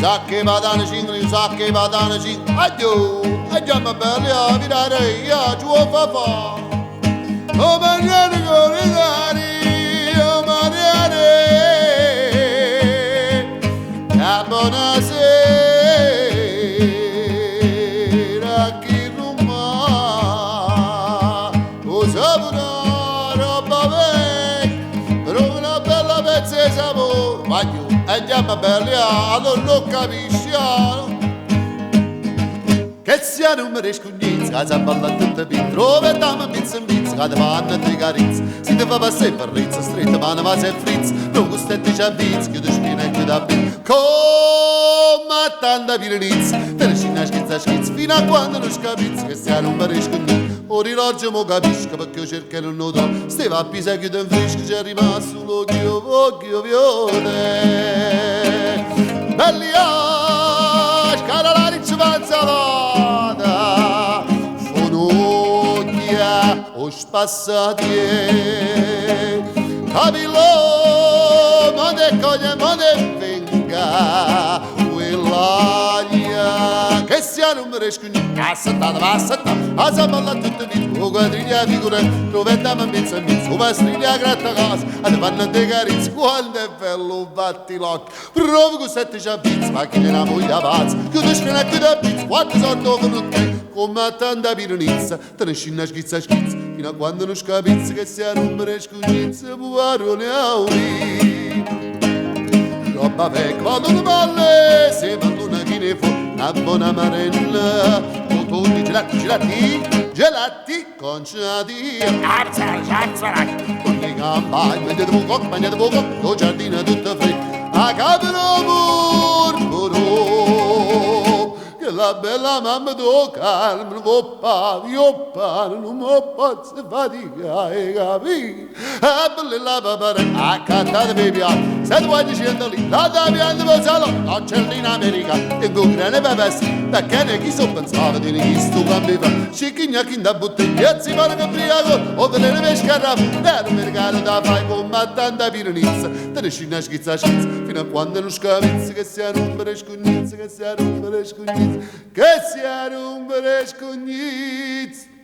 Sacco 'e patane 5, nu sacco 'e patane 5. Aglio, e jammo belli, a virare, ia, ci vuò fa fa. O mangiare con i dani, o mangiare. La buonasera, chi rumma, o sapore, roba vecchia, però una bella pezza di sapore. Voglio, e andiamo belli, allora non capisci, ah, no? Che sia nun me scugnizz, ca s'abballa tutt pizz, trova e damme pizz in pizz, ca te fanno te carezz, si te fa passà per rizz, stretta mano ma se frizz, non costette ci avvizz, chiude spina e chiude a pizz, come a tanta pirinizz, te ne scinna schizza schizz, fino a quando non scapizz, che sia nun me scugnizz, o rilorgio mo capisco perché io cerco e non lo trovo, steva a Pisa chiude in fresco, c'è rimasto l'occhio, occhio vione. Belli ah, scala la riccia panzalata, fonocchia o spassatie, capillo, ma te coglie, ma te venga, quell'aria che sia non mi riesco assettata, va assettata, a balla tutte vite, o quadriglia figura, dove andiamo in mezzo a mezzo, o pastriglia gratta casa, a te fanno te carezze, quando è bello batti l'occhio, provo con sette ciabbizze, ma chi ne ha voglia pazza, chiude spina e chiude pizza, quanto soldi con te, come a tanta piranizza, te ne scinna schizza schizza, fino a quando non scapizza che sia non mi riesco niente, puarone a Roba vecchia, quando ne palle, se pallona chi ne fu, una buona marella, tutti gelati, gelati, gelati, conciati, con le campagne, mangiate poco, mangiate poco, lo giardino tutto freddo, a capro murmuro, che la bella mamma do carmine, vo pa, io pa, non mi posso faticare, capì? A bella la papara, a cantare mi piace, se tu vuoi scendere lì, la da pianta per salo, non c'è in America, e con grande pepe, perché ne chi so pensava di chi sto cambiva, scicchigna chi da bottiglia, si pare che briaco, o te ne pesca rafu, e non mi regalo da fai con ma tanta piranizza, te ne scinna schizza schizza, fino a quando non scapizza, che sia rompere scugnizza, che sia rompere scugnizza, che sia rompere scugnizza.